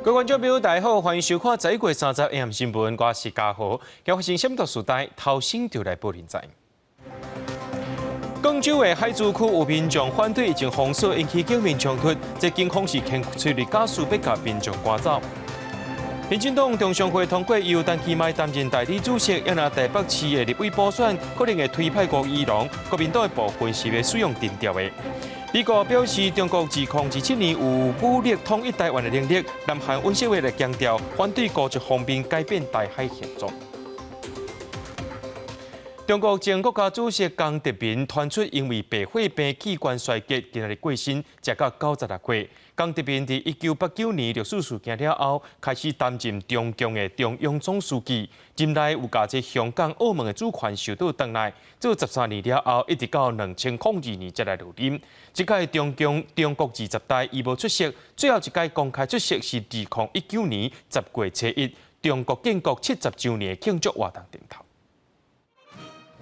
各位觀眾朋友，大家好，歡迎收看11月30 AM 新聞，我是嘉豪。今發生啥物大事代，頭先就來報您知。廣州的海珠區有民眾反對疫情封鎖，引起警民衝突，這警方是牽催力加速欲共民眾趕走。民進黨中常會通過由陳其邁擔任代理主席，也若台北市的立委補選可能會推派吳怡農，國民黨的部分是欲使用盡調的。美國表示，中國2027年有武力統一台灣的能力。南韓尹錫悅來強調，反對國際方面改變台海現狀。中國前國家主席江澤民傳出因為白血病器官衰竭，今仔日過身，食到96歲。江澤民佇1989年六四事件了後，開始擔任中共的中央總書記，任內有共這香港、澳門的主權收倒轉來，做13年了後，一直到2002年才來落任。這屆中共中國二十大伊無出席，最後一屆公開出席是2019年10月初一，中國建國70週年的慶祝活動頂頭。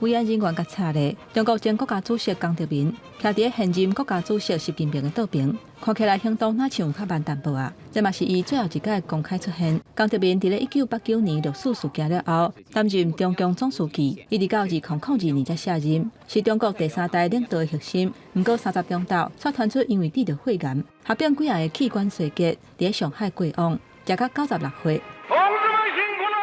維安人員佮查咧，中國前國家主席江澤民徛佇現任國家主席習近平的倒爿，看起來行動若像較慢淡薄仔。這嘛是伊最後一擺公開出現。江澤民佇咧1989年六四事件了後，擔任中共總書記，一直到2002年才卸任，是中國第三代領導的核心。毋過30中晝，卻傳出因為得著肺癌，合併幾項的器官衰竭，佇咧上海過往，食到96歲。同志們辛苦了！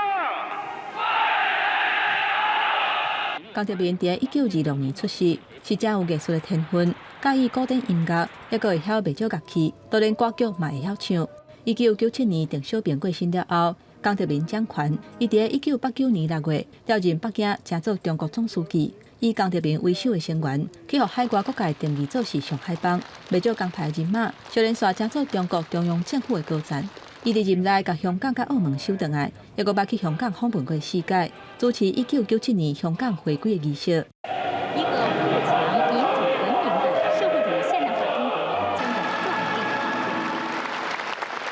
江澤民佇1926年出世，是誠有藝術的天分，佮意古典音樂，猶閣會曉袂少樂器，當然歌劇嘛會曉唱。1997年鄧小平過身了後，江澤民掌權，伊佇1989年6月調任北京，成做中國總書記。以江澤民為首的成員，去予海外各界定義做是上海幫，袂少江派人馬，相連紲成做中國中央政府的高層。伊佇任內共香港佮澳門收轉來，猶閣捌去香港訪問過四擺，主持1997年香港回歸的儀式。一個富強、民主、文明的社會主義現代化中國將有壯麗的畫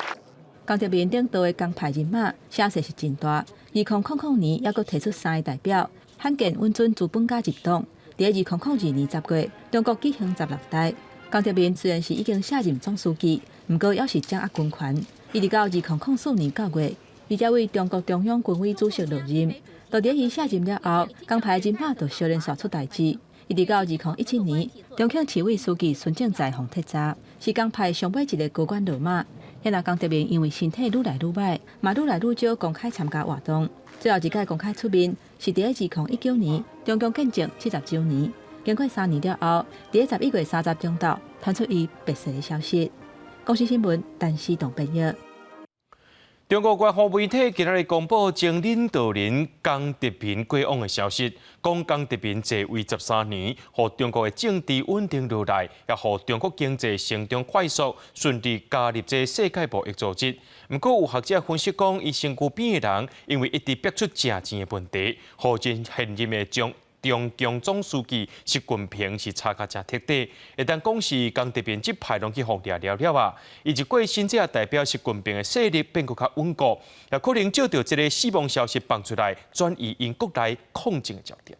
卷。江澤民領導的江派人馬聲勢是真大。2000年，猶閣提出三个代表，罕見允准資本家入黨。佇2002年10月，中國舉行十六大，江澤民雖然是已經卸任總書記，毋過猶是掌握軍權。一直到2004年9月，伊才為中國中央軍委主席落任。到佇伊卸任了後，江派人馬就相連紲出代誌。一直到2017年，重慶市委書記孫政才予撤查，是江派上尾一个高官落馬。現在江澤民因為身體愈來愈䆀，嘛愈來愈少公開參加活動。最後一擺公開出面是佇2019年中共建政70週年。經過3年了後，佇11月30中晝傳出伊病逝的消息。公視新聞，陳思棟編譯。中國官方媒體今仔日公布前領導人江澤民過往的消息，講江澤民在位13年，予中國的政治穩定落來，也予中國經濟成長快速，順利加入這世界貿易組織。毋過有學者分析講，伊身軀邊的人因為一直逼出食錢的問題，予前現任的中共總書記習近平是查甲誠徹底，會當講是江澤民這派攏去予掠了了啊！伊一過身，這也代表習近平的勢力變閣較穩固，也可能借著這个死亡消息放出來，轉移𪜶國內抗爭的焦點。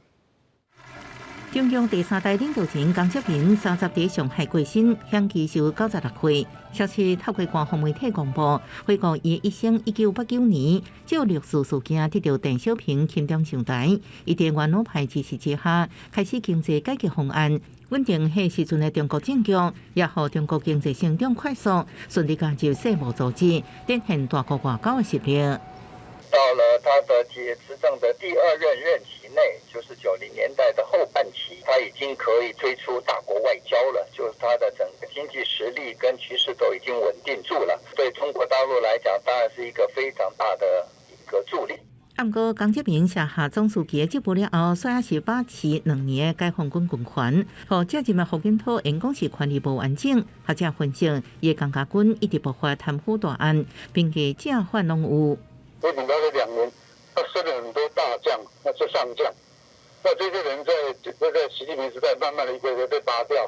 中共第三代領導人江澤民30佇上海過身，享耆壽96歲。消息透過官方媒體公布，回顧伊一生，1989年借六四事件得著鄧小平欽點上台，伊佇元老派支持之下，開始經濟改革方案，穩定彼時陣的中國政局，也予中國經濟成長快速，順利加入世貿組織，展現大國外交的實力。到了他的執政的第二任任期內，就是90年代的後半期，他已經可以推出大國外交了，就是他的整個經濟實力跟局勢都已經穩定住了。對中國大陸來講，當然是一個非常大的一個助力。毋過江澤民卸下總書記的職務了後，煞猶是把持2年的解放軍軍權，予接任的胡錦濤因講是權力無完整。學者分析，伊的江家軍一直爆發貪腐大案，兵計正反攏有。胡錦濤這2年，他升了很多大將，那是上將。那這些人在這個習近平時代，慢慢的一個一個被拔掉，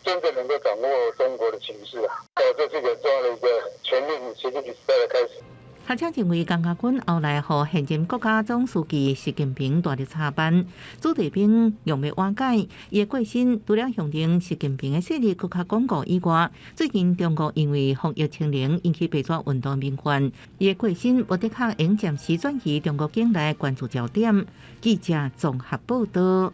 真正能夠掌握中國的情勢啊！這是一個重要的一個全面習近平時代的開始。學者認為，江家軍後來予現任國家總書記習近平大力插班，子弟兵用欲瓦解。伊的過身，除了象徵習近平的勢力閣較鞏固以外，最近中國因為防疫清零引起白紙運動民怨，伊的過身無的確會暫時轉移中國境內關注焦點。記者綜合報道。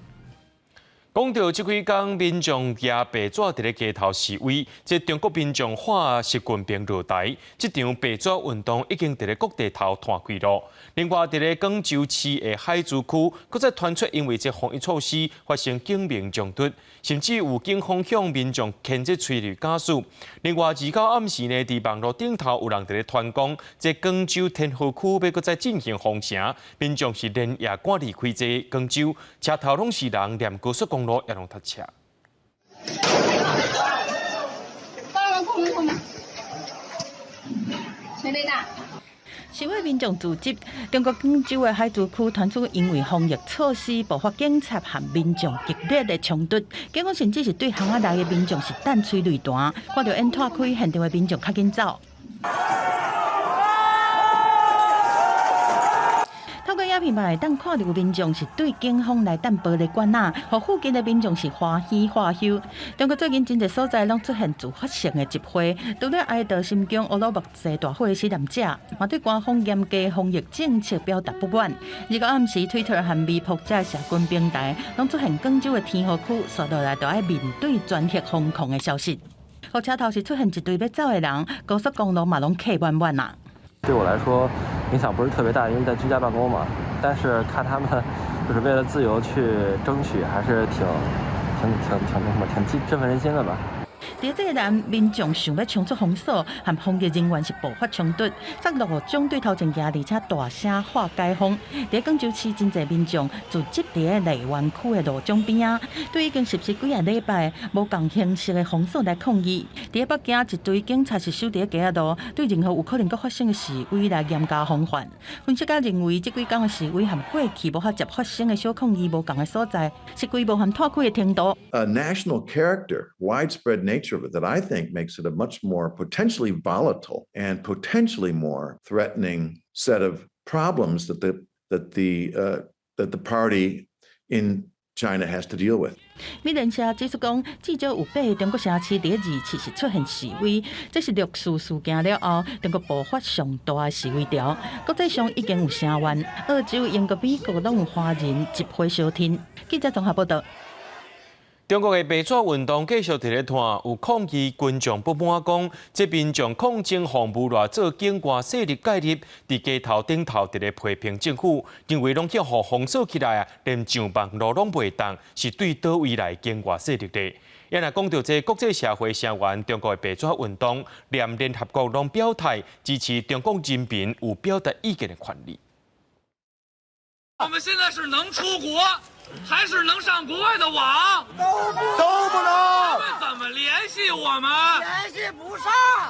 講到這幾工民眾舉白紙佇咧街頭示威，這中國民眾喊習近平落台，這場白紙運動已經佇咧各地頭湠開囉。另外，佇咧廣州市的海珠區，閣再傳出因為這防疫措施發生警民衝突，甚至有警方向民眾牽這催淚瓦斯。另外，29暗時呢，佇網路頂頭有人佇咧傳講，這廣州天河區欲閣再進行封城，民眾是連夜趕離開這廣州，車頭攏是人，連高速公路也攏塞車。示威民眾聚集，中國廣州的海珠區傳出因為防疫措施爆發警察和民眾激烈的衝突，警方甚至是對巷仔內的民眾是彈催淚彈，看著煙拖開，現場的民眾較緊走。透過影片嘛會當看著有民眾是對警方來彈玻璃罐仔，予附近的民眾是歡喜歡憂。中國最近真濟所在攏出現自發性的集會，除了哀悼新疆烏魯木齊大火的死難者，嘛對官方嚴格防疫政策表達不滿。29暗時，Twitter 和微博這社群平台攏出現廣州的天河區，紲落來就愛面對全域封控的消息。予車頭是出現一堆欲走的人，高速公路嘛攏客滿滿啊。對我來說影響不是特別大，因為在居家辦公嘛。但是看他們就是為了自由去爭取，還是挺、挺、挺、挺那什麼，挺振奮人心的吧。佇這个人民眾想欲衝出封鎖，和防疫人員是爆發衝突，殺落總隊頭前行，而且大聲喊解封。佇廣州市真濟民眾聚集佇荔灣區的路障邊仔，對已經實施幾仔禮拜無仝形式的封鎖來抗議。佇北京一堆警察是守佇街仔路，對任何有可能閣發生的示威來嚴加防範。分析家認為，這幾工的示威和過去無法接發生的小抗議無仝的所在，是規模和湠開的程度。 A national character, widespread nature of it that I think makes it a much more potentially volatile and potentially more threatening set of problems that the party in China has to deal with. 美聯社指出講，至少有八个中國城市佇27是出現示威，這是六四事件了後，中國爆發上大的示威潮。國際上已經有聲援，澳洲、英國、美國攏有華人集會相挺。記者綜合報道。中國的白紙運動繼續佇咧湠，有抗議群眾不滿講，這民眾抗爭防務來做境外勢力介入，佇街頭頂頭佇咧批評政府，認為攏予封鎖起來啊，連上網路攏袂當，是對佗位來境外勢力的。也若講著這國際社會聲援中國的白紙運動，連聯合國攏表態支持中國人民有表達意見的權利。我們現在是能出國，還是能上國外的網？都不能。他們怎麼聯繫我們？聯繫不上。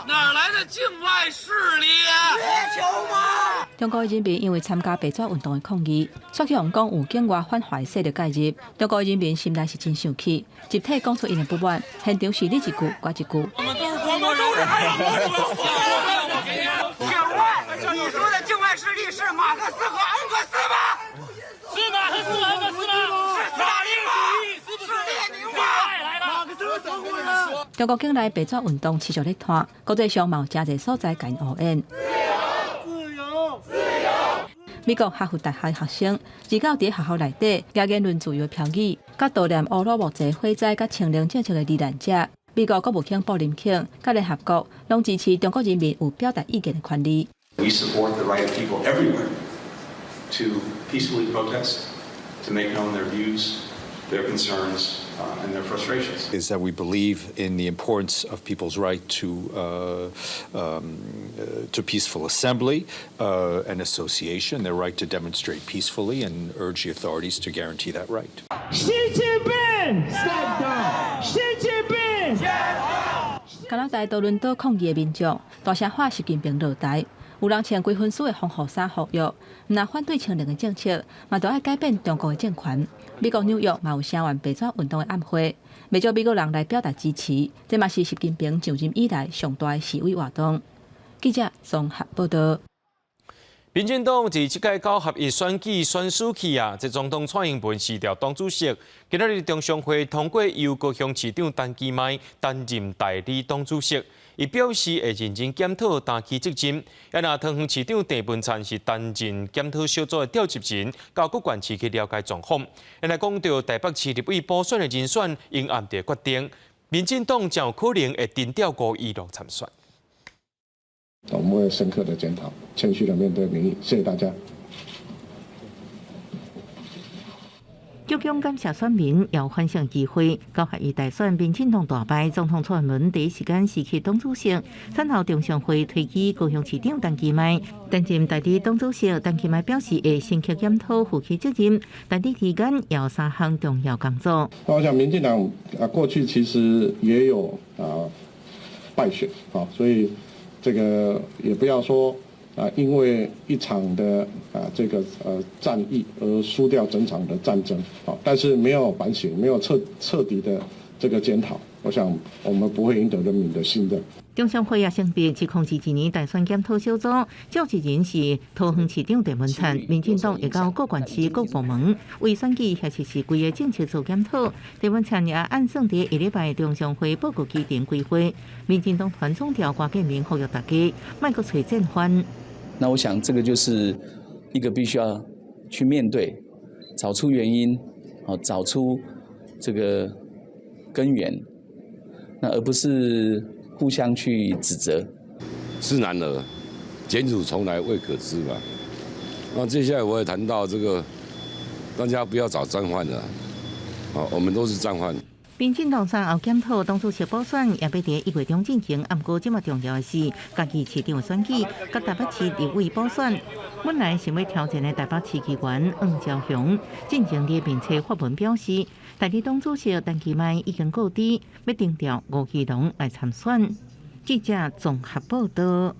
哪來的境外勢力？月球嗎？中國人民因為參加白紙運動的抗議，煞去予人講有境外反華勢力介入。中國人民心內是真生氣，集體講出𪜶的不滿，現場是你一句我一句。我們都是中國人，請問你說的境外勢力是馬克思和恩格斯嗎？是馬克思和恩格斯嗎？是斯大林嗎？是列寧嗎？馬克思中國人。中國境內白紙運動持續咧湠，國際上嘛有誠濟所在共𪜶後援。自由，自由。美國哈佛大學學生29佇學校內底舉言論自由標語，佮悼念烏魯木齊火災佮清零政策的罹難者。美國國務卿布林肯佮聯合國攏支持中國人民有表達意見的權利。 We support the right of people everywhere to peacefully protest, to make known their views, their concerns, and their frustrations. Is that we believe in the importance of people's right to peaceful assembly and association, their right to demonstrate peacefully, and urge the authorities to guarantee that right. 習近平，step down。習近平，加拿大多倫多抗議的民眾大聲喊習近平落台，有人穿規身軀的防護衫呼籲，毋但反對清零的政策，嘛著愛改變中國的政權。美國紐約嘛有聲援白紙運動的暗會，袂少美國人來表達支持。這嘛是習近平上任以來上大的示威活動。記者綜合報道。民進黨自這屆九合一選舉選輸去啊，這總統蔡英文辭掉黨主席。今仔日中常會通過由高雄市長陳其邁擔任代理黨主席，伊表示會認真檢討擔起責任。啊，若桃園市長鄭文燦是擔任檢討小組的召集人，到各縣市去了解狀況。啊，若講到台北市立委補選的人選，仍暗佇決定，民進黨誠有可能會徵調吳怡農參選。我們會深刻的檢討，謙虛的面對民意。謝謝大家。鞠躬感謝選民，又反省機會。九合一大選，民進黨大敗，總統蔡英文第一時間辭去黨主席，選後中常會推舉高雄市長陳其邁擔任代理黨主席。陳其邁表示會深刻檢討，負起責任。代理期間有三項重要工作。我想民進黨啊，過去其實也有啊敗選啊，所以這個也不要說啊，因為一場的啊這個戰役而輸掉整場的戰爭，好，但是沒有反省，沒有徹徹底的這個檢討，我想我們不會贏得人民的信任。中常會也成立2022年大選檢討小組，召集人是桃園市長鄭文燦，民進黨會到各縣市各部門為選舉或者是規个政策做檢討。鄭文燦也按算佇下禮拜中常會報告期間開會。民進黨團總召郭建明呼籲大家莫閣揣戰犯。那我想這個就是一個必須要去面對，找出原因，找出這個根源，那而不是互相去指責。是男兒，捲土重來未可知嘛。那接下來我也談到這個，大家不要找戰犯了，啊，我們都是戰犯。民進黨選後檢討黨主席補選，也欲佇1月中進行。毋過這麼重要的是，家己市長的選舉，佮台北市立委補選。本來想欲挑戰的台北市議員黃昭雄，進前佇面冊發文表示，代理黨主席陳其邁已經告知，欲徵調吳怡農來參選。記者綜合報道。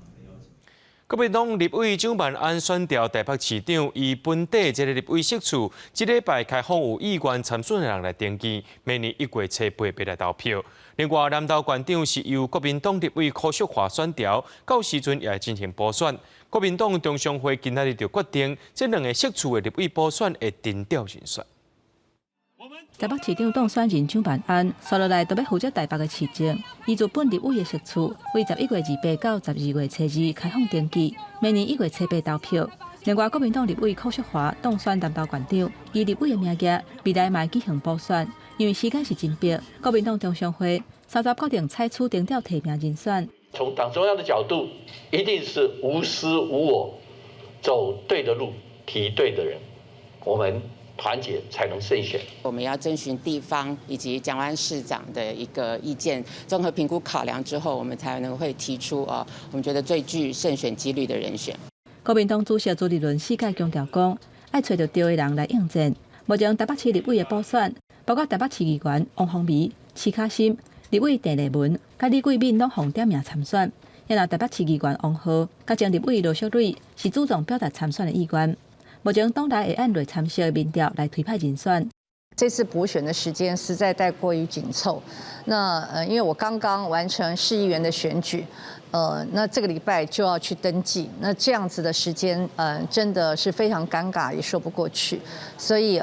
國民黨立委蔣萬安選調台北市長，伊本底這个立委席次，這禮拜開放有意願參選的人來登記，明年1月初八欲來投票。另外，南投縣長是由國民黨立委柯淑華選調，到時陣也會進行補選。國民黨中常會今仔日就決定，這兩个席次的立委補選會徵調人選。台北市長當選人蔣萬安，紲落來就欲負責台北的市政。伊就本立委的席次，為11月28到12月初二開放登記，明年1月初八投票。另外，國民黨立委柯淑華當選南投縣長，以立委的名義，未來嘛會舉行補選。因為時間是真迫，國民黨中常會三十決定採取徵調提名人選。從黨中央的角度，一定是無私無我，走對的路，提對的人，我們團結才能勝選。我們要徵詢地方以及蔣萬安市長的一個意見，綜合評估考量之後，我們才能會提出啊，我們覺得最具勝選幾率的人選。國民黨主席朱立倫四擺強調講，愛揣著對的人來應戰。目前台北市立委的補選，包括台北市議員王鴻薇、徐巧芯、立委鄭麗文、佮李貴敏攏予點名參選。然後台北市議員王浩、佮前立委羅淑蕾是主動表達參選的意願。目前黨內會按內參選民調來推派人選。這次補選的時間實在太過於緊湊。那因為我剛剛完成市議員的選舉，那這個禮拜就要去登記，那這樣子的時間，真的是非常尷尬，也說不過去。所以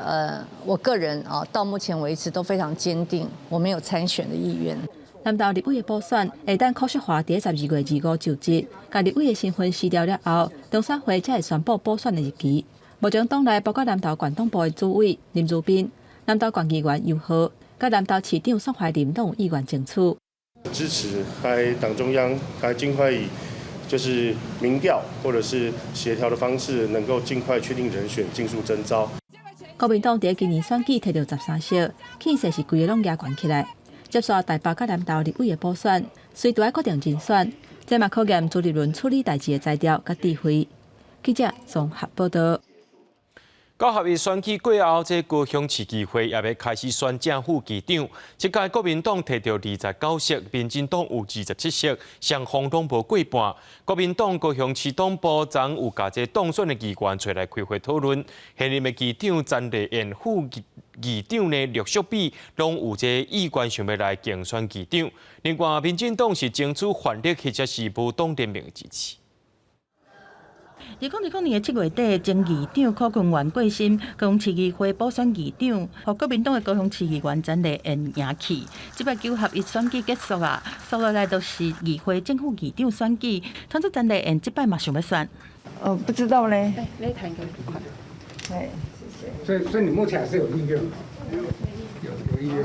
我個人啊，到目前為止都非常堅定，我沒有參選的意願。南投立委的補選，會等柯淑華佇12月25就職，共立委的身份辭掉了後，中選會才會宣布補選的日期。目前黨內包括南投縣黨部的主委林如斌、南投縣議員游浩、佮南投市長宋懷林攏有意願爭取。支持該黨中央該盡快以就是民調或者是協調的方式，能夠盡快確定人選，盡速徵召。國民黨佇今年選舉提著13席，氣勢是規个攏夯懸起來。接紲台北佮南投立委的補選，隨著愛決定人選，這嘛考驗朱立倫處理代誌的才調佮智慧。記者綜合報道。九合一選舉過後，這高雄市議會也欲開始選正副議長。這屆國民黨提著29席，民進黨有27席，雙方攏無過半。國民黨高雄市黨部昨有共這當選的議員揣來開會討論，現任的議長詹麗燕、副議長呢陸淑美，攏有這意願想欲來競選議長。另外，民進黨是爭取泛綠或者是無黨聯盟的支持。2020年7月底，前議長柯文哲過身，高雄市議會補選議長，予國民黨的高雄市議員詹麗嫣贏去。這擺九合一選舉結束啊，紲落來就是議會正副議長選舉，傳出詹麗嫣這擺嘛想欲選。不知道咧。那台應該不快。哎，謝謝。所以你目前還是有意願？有意願。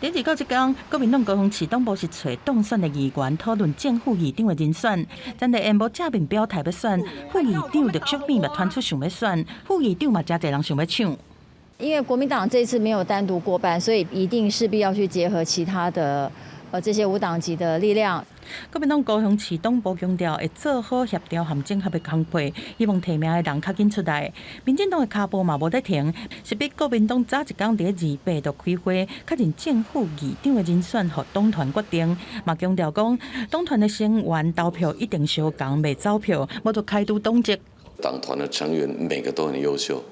佇29這工，國民黨高雄市黨部是揣當選的議員討論正副議長的人選。詹麗嫣無正面表態欲選，副議長陸淑美嘛傳出想欲選，副議長嘛誠濟人想欲搶。因為國民黨這次沒有單獨過半，所以一定勢必要去結合其他的這些無黨籍的力量。國民黨高雄市黨部強調會做好協調和整合的工作，希望提名的人較緊出來。民進黨的跤步嘛無咧停，是比國民黨早一工佇28就開會，確認正副議長的人選，予黨團決定。嘛強調講，黨團的成員投票一定相仝，袂走票，無就開除黨籍。黨團的成員每個都很優秀，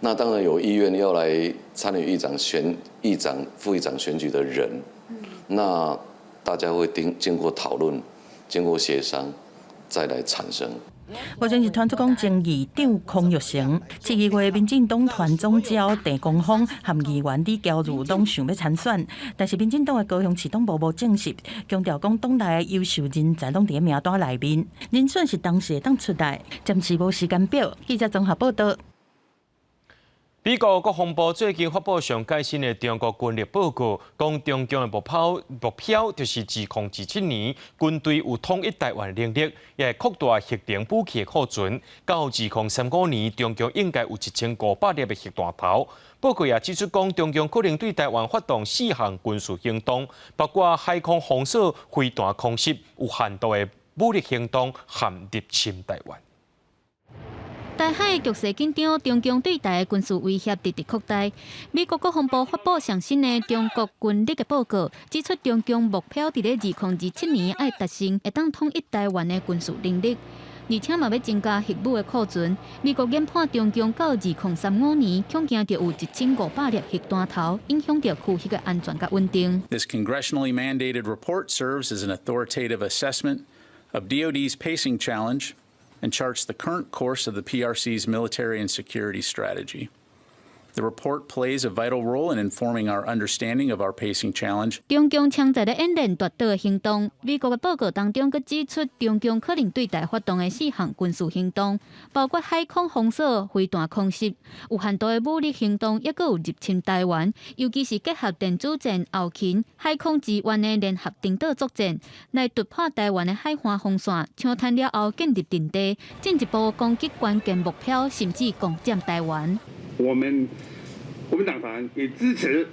那當然有意願要來參與議長選議長、副議長選舉的人，那大家會經過討論、經過協商，再來產生。目前是傳出講前議長孔育成，市議會民進黨團總召鄭光峰和議員李嬌如攏想欲參選，但是民進黨的高雄市黨部無證實，強調講黨內的優秀人才攏佇名單內面，人選是當時會當出來，暫時無時間表。記者綜合報道。美國國防部最近發布上蓋新的中國軍力報告，講中共的目標就是2027年軍隊有統一台灣能力，也會擴大核能武器的庫存。到2035年，中共應該有1500粒的核彈頭。報告也指出，講中共可能對台灣發動四項軍事行動，包括海空封鎖、飛彈空襲、有限度的武力行動和入侵台灣。台海局勢緊張，中共對台的軍事威脅直直擴大。美國國防部發布上新的中國軍力的報告，指出中共目標佇咧2027年愛達成會當統一台灣的軍事能力，而且嘛欲增加核武的庫存。美國研判中共到2035年，恐驚著有1500粒核彈頭，影響著區域的安全佮穩定。 This congressionally mandated report serves as an authoritative assessment of DoD's pacing challenge and charts the current course of the PRC's military and security strategy. The report plays a vital role in informing our understanding of our pacing challenge. 中共槍在咧演練奪島的行動，美國的報告當中閣指出，中共可能對台發動的四項軍事行動，包括海空封鎖、飛彈空襲、有限度的武力行動，抑閣有入侵台灣，尤其是結合電子戰、後勤、海空支援的聯合登島作戰，來突破台灣的海岸防線，搶灘了後建立陣地，進一步攻擊關鍵目標，甚至攻佔台灣。我們國民黨團也支持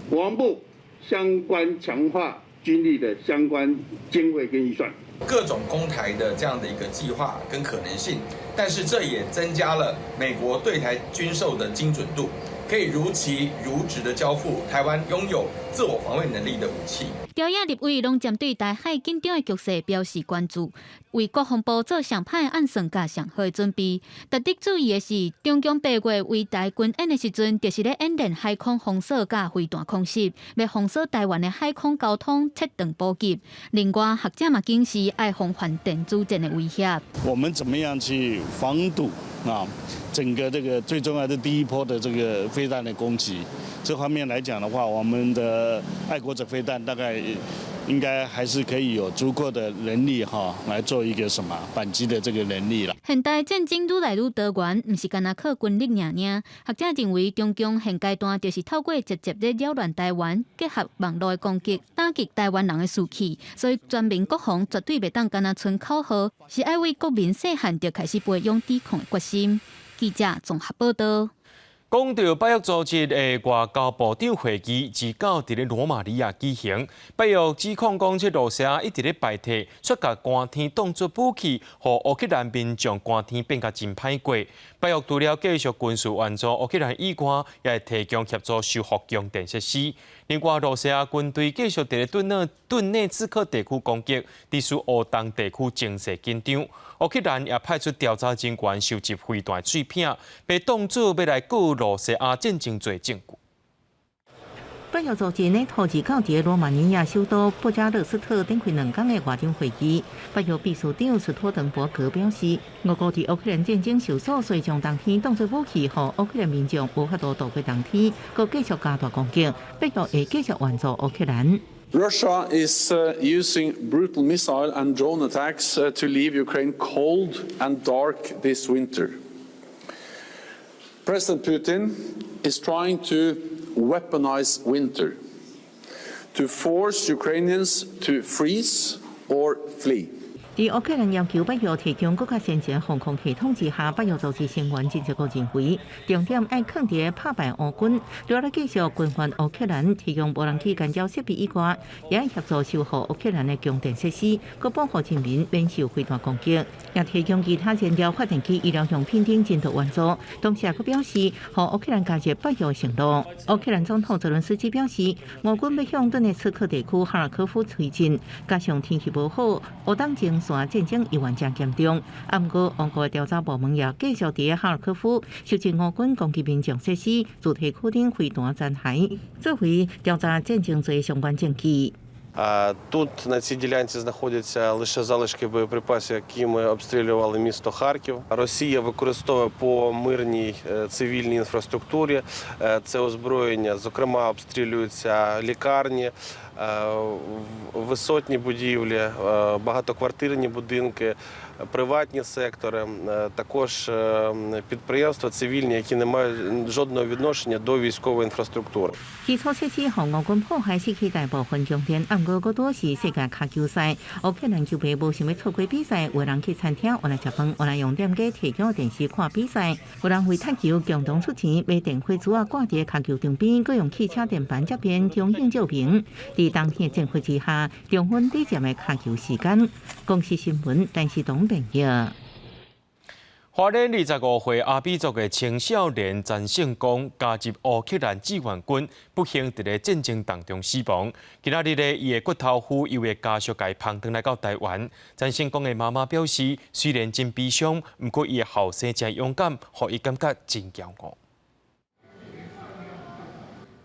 國防部相關強化軍力的相關經費跟預算。各種攻台的這樣的一個計劃跟可能性，但是這也增加了美國對台軍售的精準度，可以如期如質的交付台灣擁有自我防衛能力的武器。朝野立委攏針對台海緊張的局勢表示關注，為國防部做上歹的暗算佮上好的準備。值得注意的是，中共八月圍台軍演的時陣，就是咧演練海空封鎖佮飛彈空襲，欲封鎖台灣的海空交通，切斷補給。另外，學者嘛警示愛防範電子戰的威脅。我們怎麼樣去防堵啊？整個這個最重要的第一波的這個飛彈的攻擊，這方面來講的話，我們的愛國者飛彈大概應該還是可以有足夠的能力哈，來做一個什麼反擊的這個能力啦。現代戰爭愈來愈多元，毋是干焦靠軍力爾爾。學者認為，中共現階段就是透過直接咧擾亂台灣，結合網路的攻擊，打擊台灣人的士氣。所以全民國防絕對袂當干焦賰口號，是愛為國民細漢就開始培養抵抗的決心。記者綜合報道。講到北約組織的外交部長會議，自九佇咧羅馬尼亞舉行。北約指控講，這羅西亞一直咧敗退，卻共寒天當作武器，予烏克蘭民眾寒天變甲真歹過。北約除了繼續軍事援助烏克蘭以外，也會提供協助修復供電設施。另外，羅西亞軍隊繼續佇咧頓涅茨克地區攻擊，致使烏東地區情勢緊張。烏克蘭也派出調查人員收集飛彈碎片，被當作欲來告羅西亞戰爭罪證據。北約組織呢，土耳其佇羅馬尼亞首都布加勒斯特展開2天的外長會議。北約秘書長斯托滕伯格表示，俄國佇烏克蘭戰爭受阻，所以將冬天當作武器，予烏克蘭民眾無法度度過冬天，閣繼續加大攻擊。北約會繼續援助烏克蘭。 Russia is using brutal missile and drone attacks to leave Ukraine cold and dark this winter. President Putin is trying to weaponize winter to force Ukrainians to freeze or flee. 佇烏克蘭要求北約提供閣較先進防空系統之下，北約組織成員真濟國認為，重點愛囥佇拍敗烏軍，除了繼續軍援烏克蘭提供無人機干擾設備以外，也愛協助修復烏克蘭的供電設施，閣保護人民免受飛彈攻擊，也提供其他燃料、發電機、醫療用品等人道援助。同時也閣表示，予烏克蘭加入北約承諾。烏克蘭總統澤倫斯基表示，俄軍欲向頓涅茨克地區哈爾科夫推進，加上天氣無好，烏東前線戰爭猶原誠嚴重。啊，毋過俄國調查部門也繼續佇哈爾科夫收集俄軍攻擊民眾設施、主體區頂飛彈殘骸，作為調查戰爭罪相關證據。 Тут на цій ділянці знаходяться лише залишки боєприпасів, якими обстрілювали місто Харків. Росія використовує по мирній цивільній інфраструктурі це озброєння. Зокрема, обстрілюються лікарні, висотні будівлі, багатоквартирні будинки, приватні сектори, також підприємства цивільні, які не мають жодного відношення до військової інфраструктури. 基礎設施予俄軍破壞失去大部分供電，啊，毋過閣拄是世界跤球賽，烏克蘭球迷無想欲錯過比賽，有人去餐廳，有人食飯，有人用店家提供電視看比賽，有人為踢球共同出錢買電火珠仔掛佇跤球場邊，閣用汽車電板接電中映照明。佇冬天戰火之下，重溫底線的跤球時間。公視新聞，陳世東編譯。花蓮25歲阿美族的青少年陳勝光加入烏克蘭志願軍，不幸佇咧戰爭當中死亡。今仔日咧，伊的骨頭呼由伊的家屬共伊捧轉來到台灣。陳勝光的媽媽表示，雖然真悲傷，毋過伊的後生誠勇敢，予伊感覺真驕傲。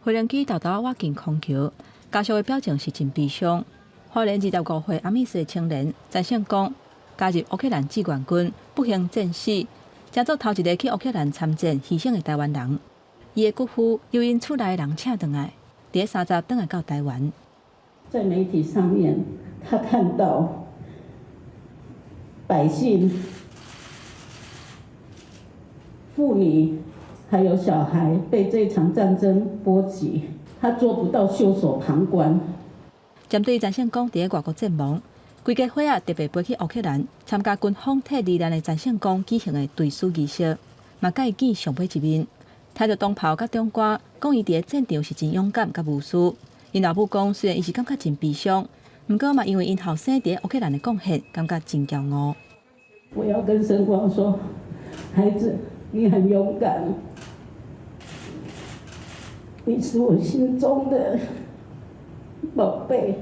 飛行機沓沓仔倚近空橋，家屬的表情是真悲傷。花蓮25歲阿美族青年陳勝光加入烏克蘭志願軍，不幸戰死，成做頭一个去烏克蘭參戰犧牲的台灣人。伊的骨灰由𪜶厝內人請轉來，佇30轉來到台灣。在媒體上面，他看到百姓、婦女還有小孩被這場戰爭波及，他做不到袖手旁觀。針對陳勝光佇外國陣亡，規家伙仔特別飛去烏克蘭參加軍方替罹難的陳勝光舉行的追思儀式，嘛共伊見上尾一面。提著同袍佮長官講，伊佇戰場是真勇敢佮無私。𪜶老母講，雖然伊是感覺真悲傷，毋過嘛因為𪜶後生佇烏克蘭的貢獻，感覺真驕傲。我要跟勝光說，孩子，你很勇敢，你是我心中的寶貝。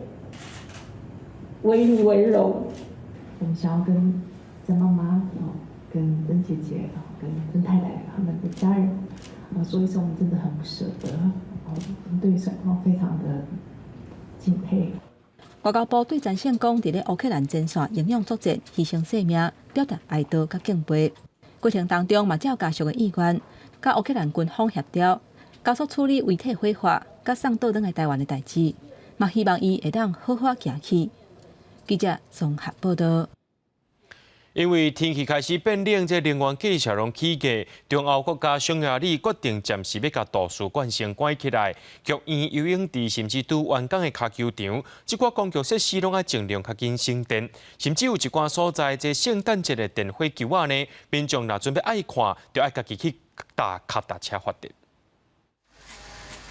我以你為榮。我們想要跟曾媽媽、跟曾姐姐、跟曾太太他們的家人，說一聲，我們真的很不捨得，我們對勝光非常的敬佩。外交部對陳勝光佇咧烏克蘭前線英勇作戰、犧牲性命，表達哀悼佮敬佩。過程當中嘛，照家屬的意願，佮烏克蘭軍方協調，加速處理遺體火化，佮送倒轉來台灣的代誌，嘛希望伊會當好好行去。記者綜合報道。因為天氣開始變冷，這能源價錢攏起價。中歐國家匈牙利決定暫時欲共圖書館先關起來，劇院、游泳池甚至拄完工的跤球場，這寡公共設施攏愛盡量較緊省電。甚至有一寡所在，這聖誕節的電火球仔呢，民眾若準備愛看，就愛家己去踏跤踏車發電。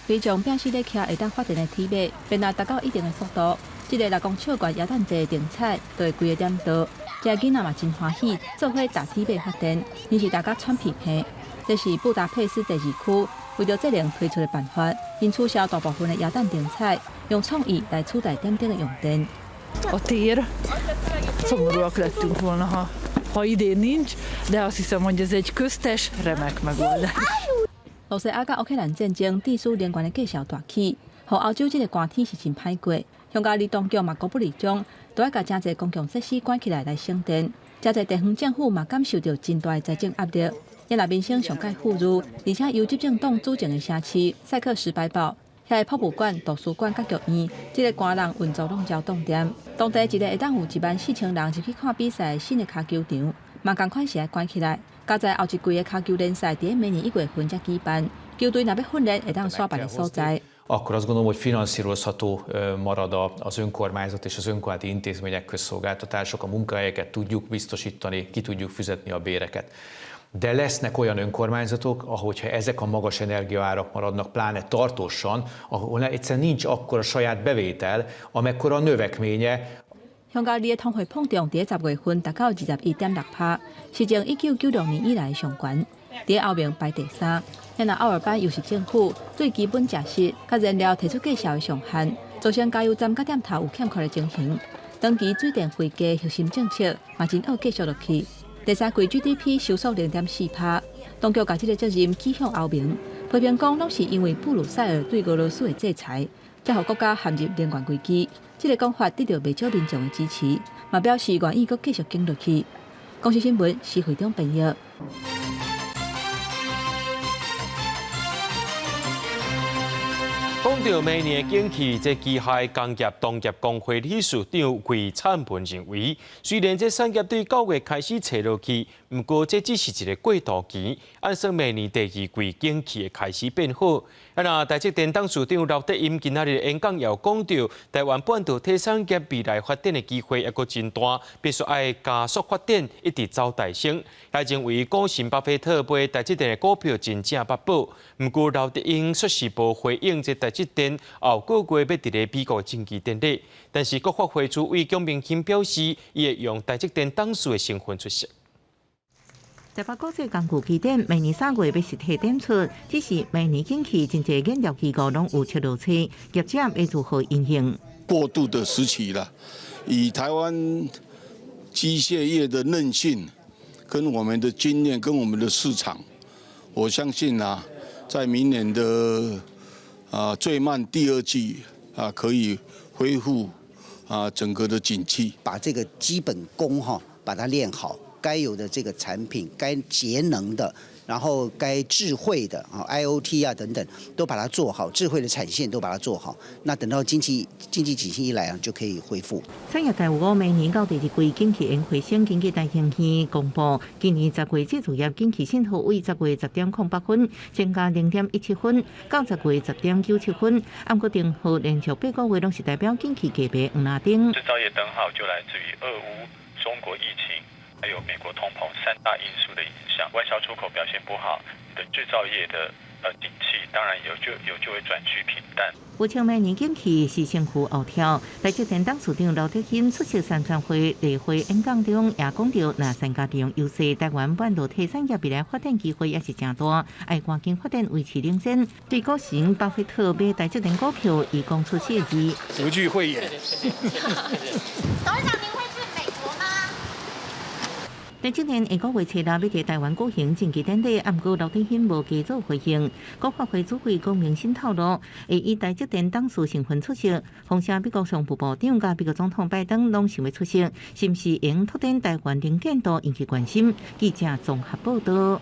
民眾摒死咧騎會當發電的鐵馬，便若達到一定的速度，這个6公尺懸耶誕節燈彩就會規个點著。這囡仔嘛真歡喜，做伙踏鐵馬發電，𪜶是大家喘屁屁。這是布達佩斯第二區為著節能推出的辦法，𪜶取消大部分的耶誕燈彩，用創意來取代點燈的用電。 A tér. Szomorúak lettünk volna, ha idén nincs, de azt hiszem, hogy ez egy köztes, remek megoldás. 羅西亞佮烏克蘭戰爭，致使能源的價數大起，予歐洲這个寒天是真歹過。匈牙利當局嘛高不離將，都愛共誠濟公共設施關起來來省電。誠濟地方政府嘛感受著真大的財政壓力。也若民生上蓋富裕，而且由執政黨主政的城市塞克什白堡，遐个博物館、圖書館佮劇院，這个寒人運作攏焦凍店。當地一个會當有14,000人入去看比賽的新的跤球場，嘛仝款是愛關起來。佳哉後一季的跤球聯賽佇明年1月份才舉辦，球隊若欲訓練，會當徙別个所在。 Akkor azt gondolom, hogy finanszírozható marad az önkormányzat és az önkormányzati intézmények közszolgáltatások, a munkahelyeket tudjuk biztosítani, ki tudjuk fizetni a béreket. De lesznek olyan önkormányzatok, ahogyha ezek a magas energiaárak maradnak, pláne tartósan, ahol egyszerűen nincs akkora saját bevétel, amekkora a növekménye. 匈牙利的通貨膨脹佇10月份達到21.6%，是自1996年以來上懸，佇歐盟排第三。若歐爾班又是政府對基本食食佮燃料提出價數的上限，造成加油站佮店頭有欠缺的情形。長期水電費價核心政策嘛真惡繼續落去。第三季 GDP 收縮0.4%，當局共這個責任指向歐盟，批評講攏是因為布魯塞爾對俄羅斯的制裁，才予國家陷入能源危機。這个講法得著袂少民眾的支持，嘛表示願意閣繼續撐落去。公視新聞施會長編譯。講著明年的景氣，這機械工業同業公會理事長魏燦文認為，雖然這產業對9月開始斜落去，毋過這只是一个過渡期，按算明年第二季景氣會開始變好。啊，若台積電董事長劉德音今仔日演講也有講著，台灣半導體產業未來發展的機會猶閣真大，必須愛加速發展，一直走大升。也認為股神巴菲特買台積電的股票真正百寶，毋過劉德音卻是無回應這台積電後個月欲佇咧美國贈旗典禮，但是國發會主委蔣明钦表示，伊會用台積電董事的身份出席。台北國際工具機展明年3月欲實體展出，只是明年景氣真濟研究機構攏有出落車，業者欲如何因應？過渡的時期啦，以台灣機械業的韌性，跟我們的經驗，跟我們的市場，我相信啊，在明年的最慢第二季啊，可以恢復啊整個的景氣，把這個基本功哈，把它練好。該有的這個產品，該節能的，然後該智慧的啊，IOT 啊等等，都把它做好，智慧的產線都把它做好。那等到經濟景氣一來啊，就可以恢復。產業界有講，明年到第二季景氣會回升，根據台經院公布，今年10月製造業景氣信號為10月10.08分，增加0.17分，到10月10.97分。毋過燈號連續8個月攏是代表景氣低迷黃藍燈。製造業燈號就來自於俄烏、中國疫情，還有美國通膨三大因素的影響，外銷出口表現不好，你的製造業的景氣當然有就會轉趨平淡。有稱明年景氣是先赴後跳，台積電董事長劉德音出席三參會例會演講中，也講著，若善加利用優勢，台灣半導體產業未來發展機會也是誠大，愛趕緊發展維持領先。對股神巴菲特買台積電股票，伊講出四字：獨具慧眼。董事長，您會去美國嗎？台積電下個月初六欲佇台灣舉行贈旗典禮，毋過劉德音無加做回應。國發會主委龔明鑫透露，會以台積電董事身份出席。況且美國商務部長佮美國總統拜登攏想欲出席，是毋是會拓展台灣能見度引起關心？記者綜合報導。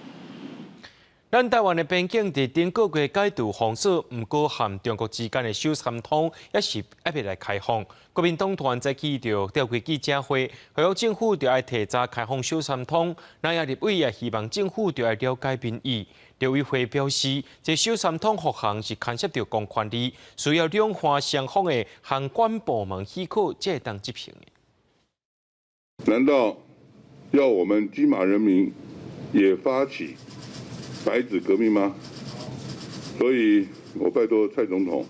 咱台灣的邊境佇頂個月解除封鎖，毋過和中國之間的小三通猶是猶未來開放。國民黨團早起就召開記者會，呼籲政府著愛提早開放小三通。那也立委也希望政府著愛了解民意。陸委會表示，這小三通復航是牽涉著公權力，需要兩岸雙方的相關部門許可才會當執行。難道要我們金馬人民也發起白紙革命嗎？所以我拜託蔡總統、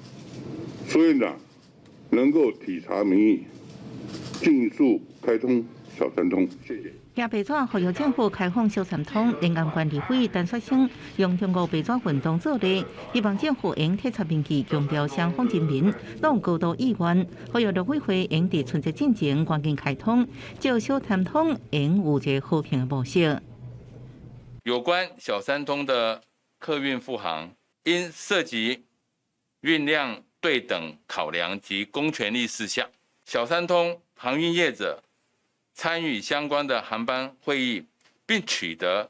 蘇院長能夠體察民意，盡速開通小三通。謝謝。舉白紙呼籲政府開放小三通，兩岸關立委陳雪生用中國白紙運動做例，希望政府應體察民意，強調雙方人民攏有高度意願，呼籲陸委會應佇春節進前趕緊開通，藉小三通應有一個和平的模式。有關小三通的客運復航，因涉及運量對等考量及公權力事項。小三通航運業者參與相關的航班會議，並取得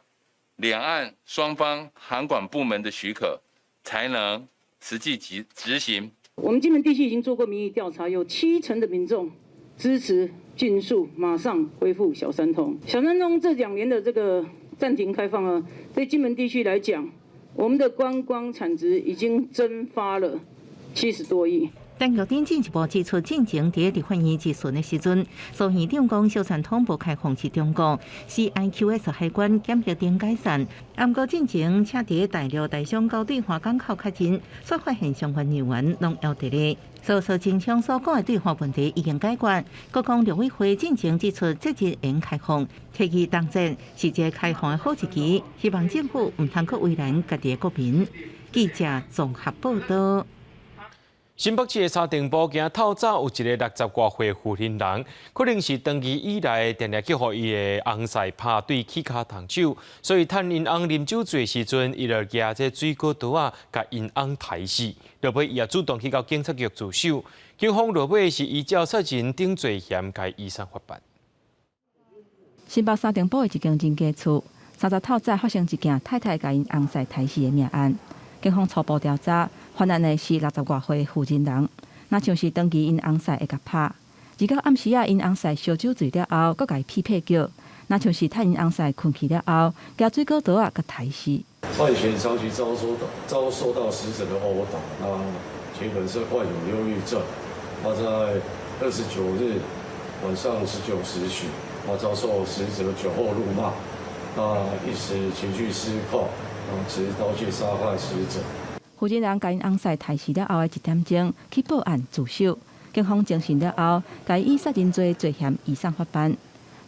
兩岸雙方航管部門的許可，才能實際執執行。我們金門地區已經做過民意調查，有70%的民眾支持盡速馬上恢復小三通。小三通這2年的這個暫停開放啊，對金門地區來講，我們的觀光產值已經蒸發了70多億。陳玉珍進一步指出，進前佇立法院質詢的時陣，蘇院長講小三通無開放是中國 CIQS 海關檢疫頂解散，毋過進前請佇大陸台商交對話港口確認，煞發現相關人員攏猶佇咧。蘇蘇清昌所講的對話問題已經解決，閣講陸委會進前指出，節日會開放，提議冬節是一个開放的好時機，希望政府毋通閣為難家己的國民。記者綜合報道。新北市的三重埔今透早有一个60外歲婦人人，可能是長期以來定定去予伊的翁婿拍對起跤動手，所以趁𪜶翁啉酒醉時陣，伊就舉這水果刀仔共𪜶翁刣死。落尾伊也主動去到警察局自首，警方落尾是依照殺人等罪嫌，共伊移送法辦。新北三重埔的一間人家厝，30透早發生一件太太共𪜶翁婿刣死的命案。警方初步調查，犯案的是60外歲的婦人人，若像是長期𪜶翁婿會共拍。29暗時仔，𪜶翁婿燒酒醉了後，閣共伊批批叫，若像是趁𪜶翁婿睏去了後，舉水果刀仔共刣死。范閒長期遭受到死者的毆打，那其本身患有憂鬱症。他在29日晚上19時許，他遭受死者酒後辱罵，那一時情緒失控，持刀具殺害死者。婦人人共𪜶翁婿刣死了後的一點鐘，去報案自首。警方偵訊了後，共伊以殺人罪罪嫌移送法辦。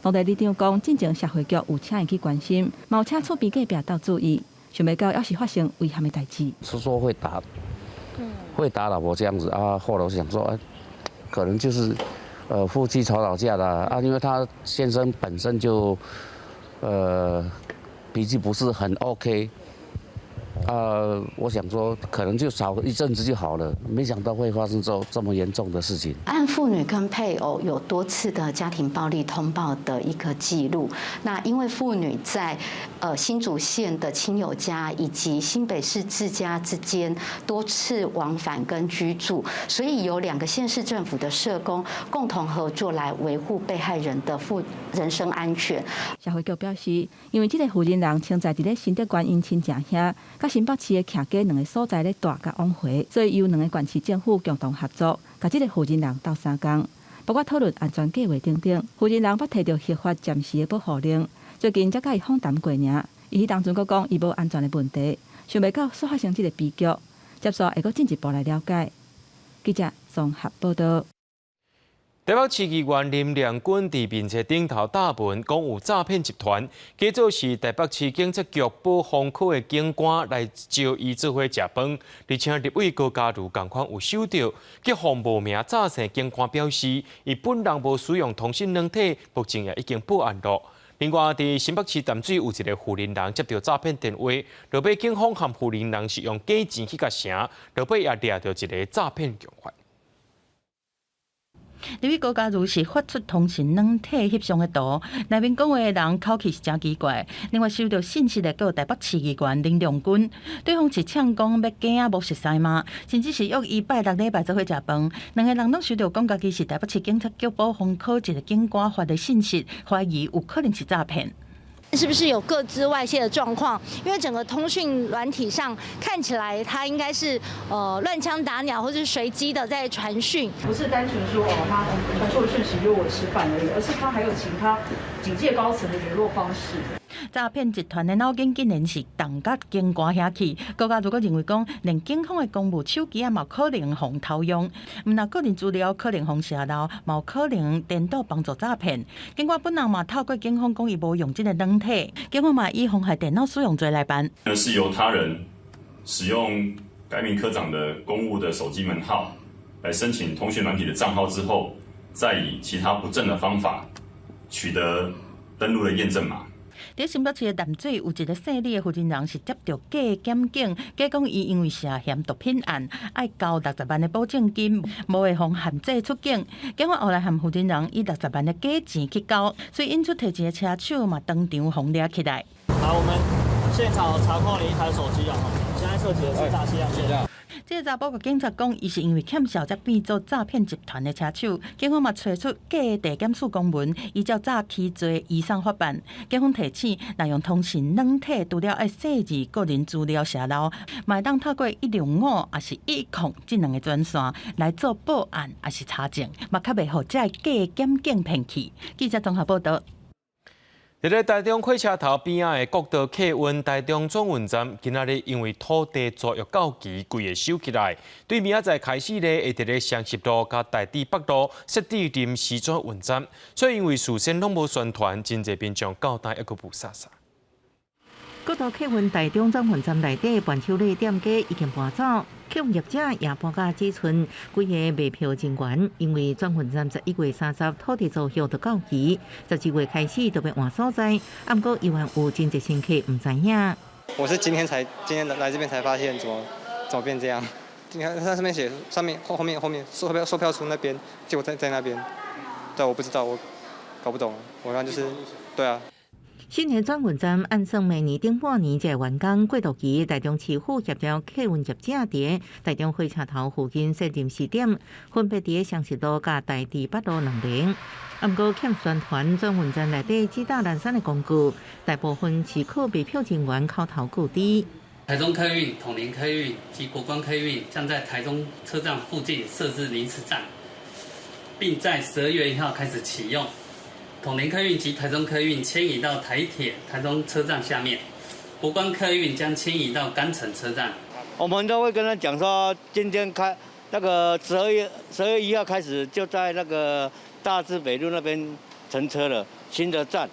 當地里長講，進前社會局有請伊去關心，嘛有請厝邊隔壁鬥注意，想袂到猶是發生遺憾的代誌。是說會打，會打老婆這樣子啊。後來我想說，可能就是，夫妻吵吵架啦啊，因為他先生本身就，脾氣不是很 OK。我想說，可能就吵一陣子就好了，沒想到會發生這麼嚴重的事情。案婦女跟配偶有多次的家庭暴力通報的一個記錄。那因為婦女在新竹縣的親友家以及新北市自家之間多次往返跟居住，所以有兩個縣市政府的社工共同合作來維護被害人的婦人身安全。社會局表示，因為這個婦人人穿在佇咧新竹縣𪜶親情遐，佮新北市的徛家兩个所在咧蹛佮往回，所以由兩个縣市政府共同合作，共這个婦人人鬥相共，包括討論安全計劃等等。婦人人捌提著合法暫時的保護令，最近才共伊訪談過爾。伊彼當陣閣講伊無安全的問題，想袂到煞發生這个悲劇，接紲會閣進一步來了解。記者綜合報道。台北市議員林亮君佇面冊頂頭貼文，講有詐騙集團，假做是台北市警察局保防科的警官來招伊做伙食飯，而且立委高嘉瑜仝款有收著，警方無名詐騙警官表示，伊本人無使用通訊軟體，目前也已經報案囉。另外，佇新北市淡水有一个婦人人接著詐騙電話，落尾警方和婦人人是用假錢去共成，落尾也掠著一个詐騙共犯。立委高嘉瑜是發出通訊軟體翕相的圖，內面講話的人口氣是誠奇怪。另外收著信息的閣有台北市議員林亮君，對方是嗆講欲假仔無熟似嗎？甚至是約伊拜六禮拜做伙食飯。兩个人攏收著講家己是台北市警察局保防科一个警官發的信息，懷疑有可能是詐騙。是不是有個資外洩的狀況？因為整個通訊軟體上看起來，它應該是亂槍打鳥，或是隨機的在傳訊。不是單純說哦，他傳錯訊息約我吃飯而已，而是他還有其他警界高層的聯絡方式。詐騙集團的腦筋竟然是動佮警官遐去，高嘉瑜閣認為講，連警方的公務手機仔嘛可能予偷用，毋但個人資料可能予洩露，嘛有可能顛倒幫助詐騙。警官本人嘛透過警方講，伊無用這个軟體，警方嘛以妨害電腦使用罪來辦。而是由他人使用該名科長的公務的手機門號來申請通訊軟體的賬號之後，再以其他不正的方法取得登錄的驗證碼。佇新北市的淡水有一个姓李的負責人是接著假檢警，假講伊因為涉嫌毒品案，愛交六十萬的保證金，無會予限制出境。警方後來和負責人以六十萬的假錢去交，所以引出提錢的車手嘛當場予掠起來。好，我們現場查扣你一台手機啊！現在涉及的是詐欺案件。這個查埔佮警察講，伊是因為欠數才變做詐騙集團的車手。警方嘛揣出假的地檢署公文，依照詐欺罪移送法辦。警方提醒，若用通訊軟體，除了愛細膩個人資料洩露，嘛會當透過165抑是110這兩個專線來做報案，抑是查證，嘛較袂予這个假檢警騙去。記者綜合報道。佇咧台中火車頭邊仔的國道客運台中轉運站，今仔日因為土地租約到期，規个收起來。對明仔載開始咧，會佇咧雙十路佮大智北路設置臨時轉運站，所以因為事先攏無宣傳，真濟民眾到今猶閣霧煞煞。國道客運台中轉運站內底伴手禮店家已經搬走，客運業者也搬甲這賰，幾个賣票人員因為轉運站11月30土地租約就到期，12月開始就欲換所在，毋過猶原有真濟乘客毋知影。我是今天才今天來這邊才發現，怎麼變這樣？你看它上面寫上面後面售票處那邊，結果在那邊，對，我不知道，我搞不懂，我剛就是，對啊。新的轉運站按算明年頂半年才會完工，過渡期台中市府協調客運業者佇台中火車頭附近設臨時點，分別佇雙十路佮大智北路兩邊。毋過欠宣傳轉運站內底指導欄山的廣告，大部分是靠賣票人員口頭告知。台中客運、統聯客運及國光客運將在台中車站附近設置臨時站，並在12月1號開始啟用。統聯客運及台中客運遷移到台鐵台中車站下面，國光客運將遷移到干城車站。我們都會跟他講說，今天開那個12月1號開始就在那個大智北路那邊乘車了，新的站，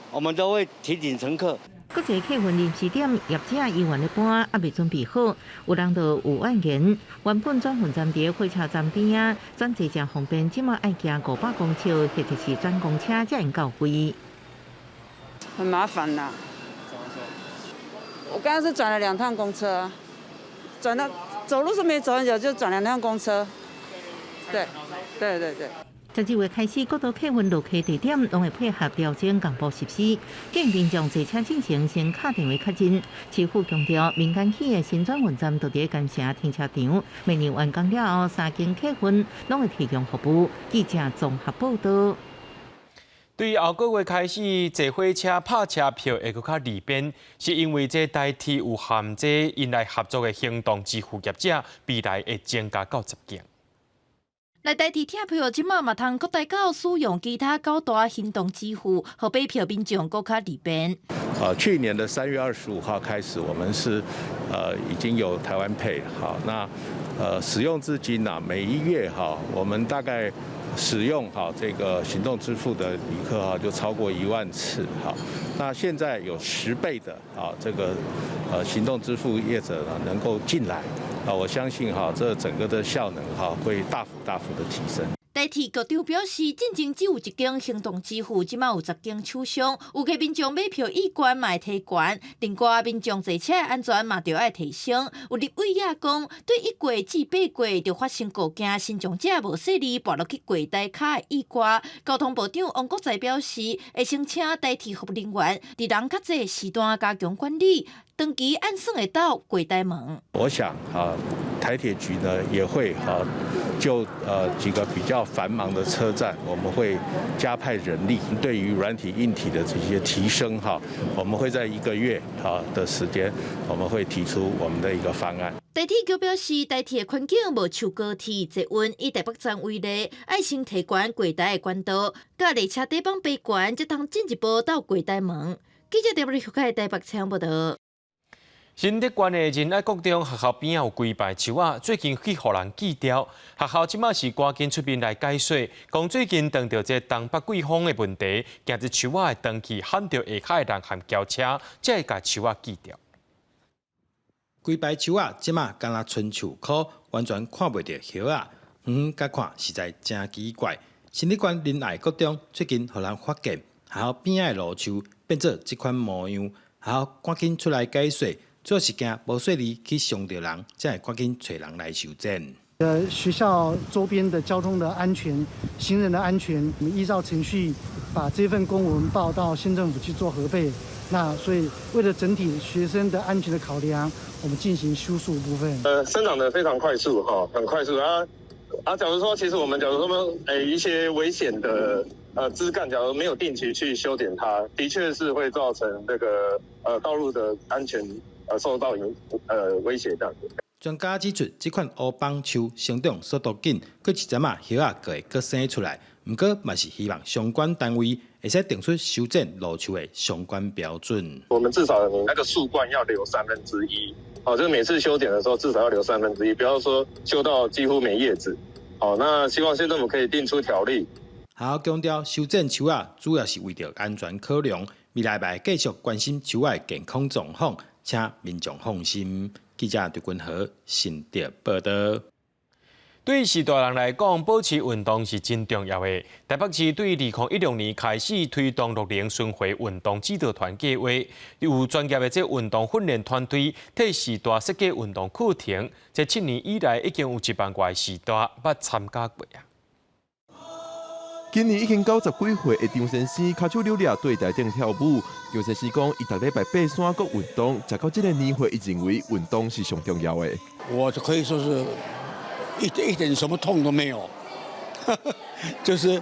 我們都會提醒乘客。國際客運臨時點業者猶原咧搬，猶未準備好，有人就有怨言。原本轉運站佇火車站邊仔，轉坐誠方便，這馬愛行500公尺，或者是轉公車才會到位。很麻煩吶。我剛剛是轉了兩趟公車，轉到走路是沒走很久，就轉兩趟公車。對，對對對。 12月開始，國道客運落客地點攏會配合調整廣播實施，建議民眾坐車進前先敲電話確認。市府強調，民間起的新轉運站就佇干城停車場，明年完工了後，三間客運攏會提供服務。記者綜合報道。對後個月開始坐火車拍車票會閣較利便，是因為這台鐵有和這𪜶來合作的行動支付業者，未來會增加到10間。來台鐵拆票，這馬嘛通擴大到使用其他九大行動支付，予買票民眾閣較利便。去年的3月25號開始，我們是已經有台灣 Pay 好，那使用至今呢，每一月哈，我們大概使用哈這個行動支付的旅客哈就超過1萬次哈。那現在有10倍的啊這個行動支付業者呢能夠進來。啊，我相信哈，這整個的效能哈會大幅大幅的提升。台鐵局長表示，進前只有一間行動支付，這馬有10間廠商，有的民眾買票意願嘛會提懸，另外民眾坐車安全嘛著愛提升。有立委也講，對1月至8月就發生過驚身障者無細膩跋落去櫃台跤的意外。交通部長王國材表示，會先請台鐵服務人員佇人較濟時段加強管理，長期按算會到櫃台門。我想啊，台鐵局呢也會啊，就幾個比較繁忙的車站，我們會加派人力。對於軟體、硬體的這些提升哈，我們會在一個月哈的時間，我們會提出我們的一個方案。台鐵局表示，台鐵的環境無像高鐵捷運，以台北站為例，愛先提懸櫃台的懸度，佮列車底板爬懸，才通進一步到櫃台門。記者台北台北採訪報道。新竹縣的仁愛國中學校邊仔有幾排樹仔，最近去予人鋸掉。學校這馬是趕緊出面來解說，講最近當著這東北季風的問題，驚這樹仔會斷去，撼著下跤的人和轎車，才會共樹仔鋸掉。規排樹仔這馬敢若賰樹箍，完全看袂著葉仔，遠遠共看實在誠奇怪。新竹縣仁愛國中最近予人發現，學校邊仔的路樹變做這款模樣，學校趕緊出來解說，主要是驚無細膩去傷著人，才會趕緊揣人來修剪。學校周邊的交通的安全、行人的安全，我們依照程序把這份公文報到縣政府去做核備。那所以為了整體學生的安全的考量，我們進行修樹部分。生長得非常快速，哈，很快速啊啊！假如說，其實我們假如說，一些危險的枝幹，假如沒有定期去修剪它，的確是會造成這個道路的安全受到影威脅這樣子。專家指出，這款烏枋樹生長速度緊，過一陣仔葉仔就會閣生出來。毋過，嘛是希望相關單位會使定出修剪路樹的相關標準。我們至少你那個樹冠要留1/3，哦，就是每次修剪的時候至少要留1/3，不要說修到幾乎沒葉子。好，那希望縣政府可以定出條例。學校強調，修剪樹仔主要是為著安全考量，未來嘛會繼續關心樹仔的健康狀況，請民眾放心。記者劉君和新竹報導。對序大人來講，保持運動是真重要的。台北市對2016年開始推動樂齡巡迴運動指導團計劃，有專業的這運動訓練團隊替序大設計運動課程。這7年以來，已經有1萬外序大捌參加過啊。今年已經90幾歲的張先生，跤手扭掠對台頂跳舞。張先生講，伊逐禮拜爬山閣運動，食到這個年歲，伊認為運動是上重要的。我就可以說是一點什麼痛都沒有，就是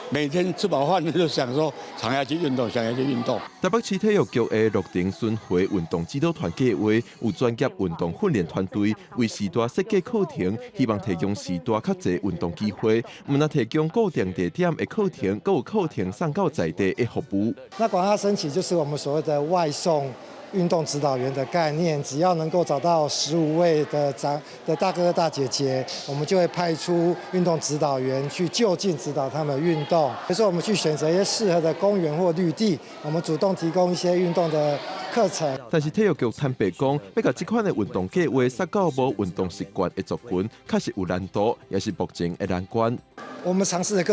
每天吃飽飯就想說，想要去運動，想要去運動。台北市體育局的樂齡巡迴運動指導團計劃，有專業運動訓練團隊為序大設計課程，希望提供序大較濟運動機會，毋但提供固定地點的課程，閣有課程送到在地的服務。那廣大申請就是我們所謂的外送運動指導員的概念，只要能夠找到15位的長的大哥哥大姐姐，我們就會派出運動指導員去就近指導他們運動。比如說，我們去選擇一些適合的公園或綠地，我們主動提供一些運動的課程。但是體育局坦白講，欲共這款的運動計劃送到無運動習慣的族群，確實有難度，也是目前的難關。我們嘗試了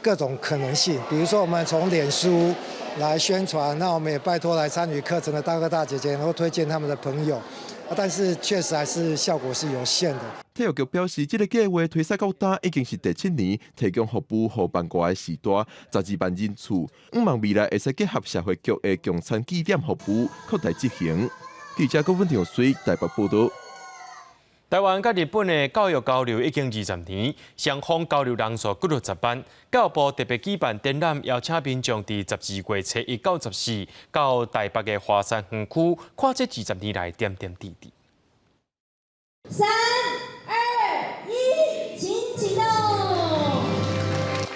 各種可能性，比如說我們從臉書來宣傳，那我們也拜託來參與課程的大哥大姐姐，能夠推薦他們的朋友，但是確實還是效果是有限的。體育局表示，這個計劃推實到今已經是第七年，提供服務予萬外的序大12萬人次，向望未來會使結合社會局的共餐據點服務，擴大執行。記者郭文長水台北報導。台灣佮日本的教育交流已經20年，雙方交流人數幾落10萬。教育部特別舉辦展覽，邀請民眾佇12月初一到14到台北的華山園區，看這20年來點點滴滴。三、二、一，請啟動。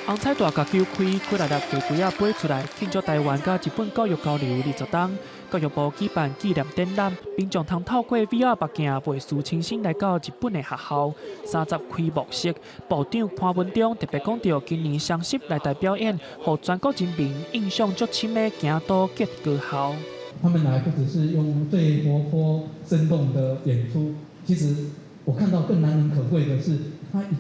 紅彩大甲九開，幾若粒雞胿仔飛出來，慶祝台灣佮日本教育交流20冬。教育部舉辦紀念展覽，民眾通透過 VR 目鏡，袂輸親身來到日本的學校。30開幕式，部長潘文忠特別講著，今年雙十來台表演，予全國人民印象足深的京都結高校。他們來不只是用最活潑生動的演出，其實我看到更難能可貴的是，他一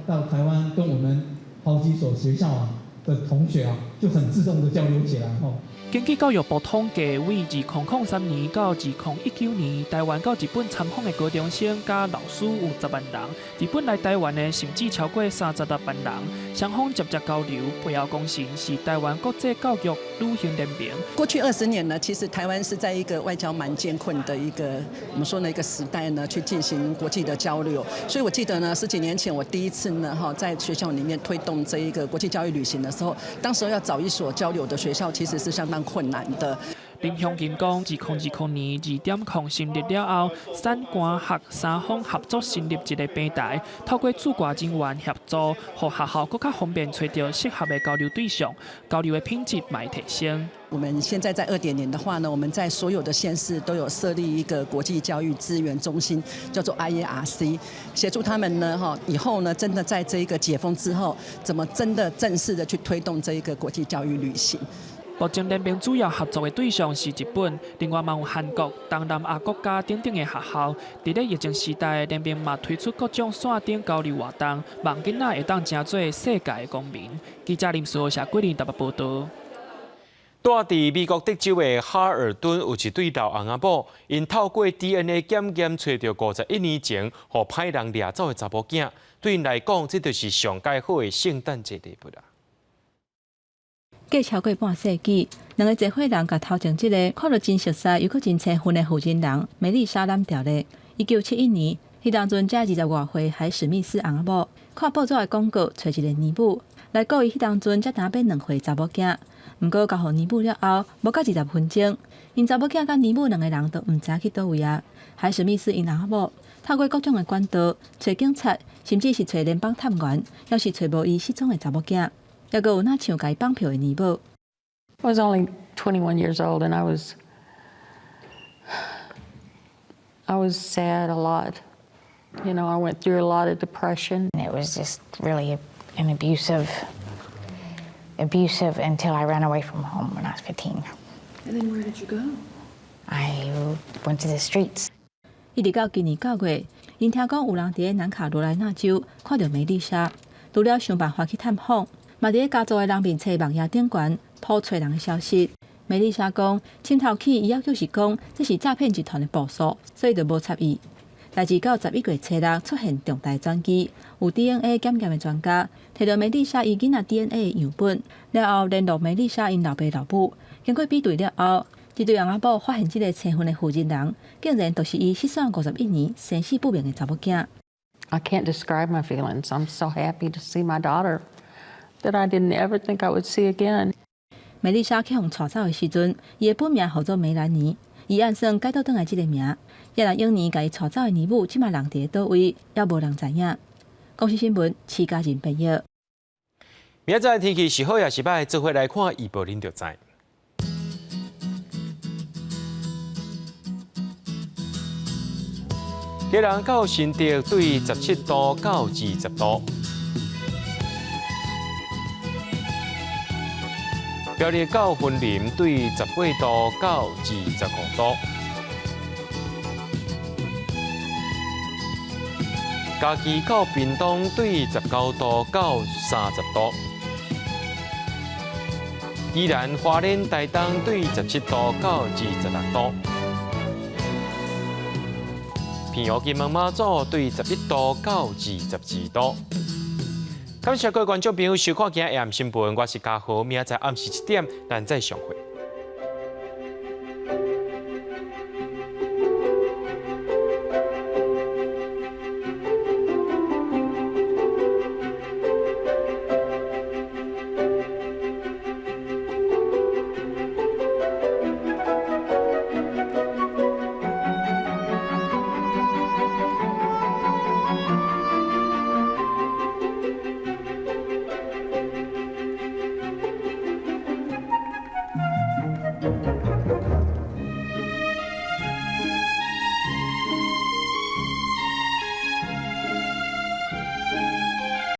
到台灣，跟我們好幾所學校啊的同學啊，就很自動的交流起來吼。根據教育部統計，為2003年到2019年，台灣到日本參訪的高中生佮老師有10萬人，日本來台灣的甚至超過36萬人。雙方直接交流，背後功臣是台灣國際教育旅行聯盟。過去20年呢，其實台灣是在一個外交蠻艱困的一個，我們說呢一個時代呢，去進行國際的交流。所以我記得呢，十幾年前我第一次呢，哈，在學校裡面推動這一個國際教育旅行的時候，當時候要找一所交流的學校，其實是相當困難的。林雄金講，2020年2.0成立了後，產官學三方合作成立一個平台，透過駐外人員協助，予學校閣較方便揣著適合的交流對象，交流的品質嘛會提升。我們現在在2.0的話呢，我們在所有的縣市都有設立一個國際教育資源中心，叫做 IARC，協助他們呢，哈，以後呢，真的在這一個解封之後，怎麼真的正式的去推動這一個國際教育旅行。目前聯盟主要合作的對象是日本，另外嘛有韓國、東南亞國家等等的學校。佇咧疫情時代，聯盟嘛推出各種線頂交流活動，望囡仔會當成做世界的公民。記者林書豪、謝桂林台北報導。住佇美國德州的哈爾頓有一對老翁仔某，𪜶透過 DNA 檢驗，揣著51年前予歹人掠走的查某囝，對𪜶來講，這就是上蓋好的聖誕節禮物啊！過超過半世紀，兩个濟歲人共頭前這个看著真熟似又閣真青春的負責人梅麗莎攬牢咧。1971年，彼當陣才20外歲，海史密斯翁仔某看報紙的廣告，揣一个奶母來顧伊。彼當陣才焦欲2歲查某囝。毋過交予奶母了後，無到20分鐘，𪜶查某囝佮奶母兩个人都毋知去佗位啊。海史密斯𪜶翁仔某透過各種的管道，揣警察，甚至是揣聯邦探員，猶是揣無伊失蹤的查某囝。猶閣有若像共伊綁票的奶母。 I was only 21 years old and I was sad a lot. I went through a lot of depression. It was just really an abusive until I ran away from home when I was 15. And then where did you go? I went to the streets. 一直到今年9月，𪜶聽講有人佇南卡羅來納州看著梅麗莎，除了想辦法去探訪，嘛佇家族的人面冊網頁頂懸鋪揣人的消息。梅麗莎講，凊頭起伊猶閣是講這是詐騙集團的部署，所以就無插伊。代誌到11月初六出現重大轉機，有 DNA 檢驗的專家提著梅麗莎伊囡仔 DNA 的樣本，了後聯絡梅麗莎𪜶老爸老母，經過比對了後，這對翁仔某發現這个青春的負責人，竟然就是伊失散51年、生死不明的查某囝。 I can't describe my feelings. I'm so happy to see my daughter that I didn't ever think I would see again. 梅麗莎去予帶走的時陣，伊的本名號做梅蘭妮，伊按算改倒轉來這个名。也若永年共伊帶走的奶母，這馬人佇佗位，猶無人知影。公視新聞，徐家仁編譯。明仔載天氣是好抑是䆀，做伙來看預報，恁就知。基隆到新竹對17度到20度。苗栗到雲林對18度到25度。嘉義到屏東對19度到30度。宜蘭花蓮台東對17度到26度。澎湖金門馬祖對11度到22度。感謝各位觀眾朋友收看今日暗新聞，我是嘉豪，明仔載暗時7點，咱再相會。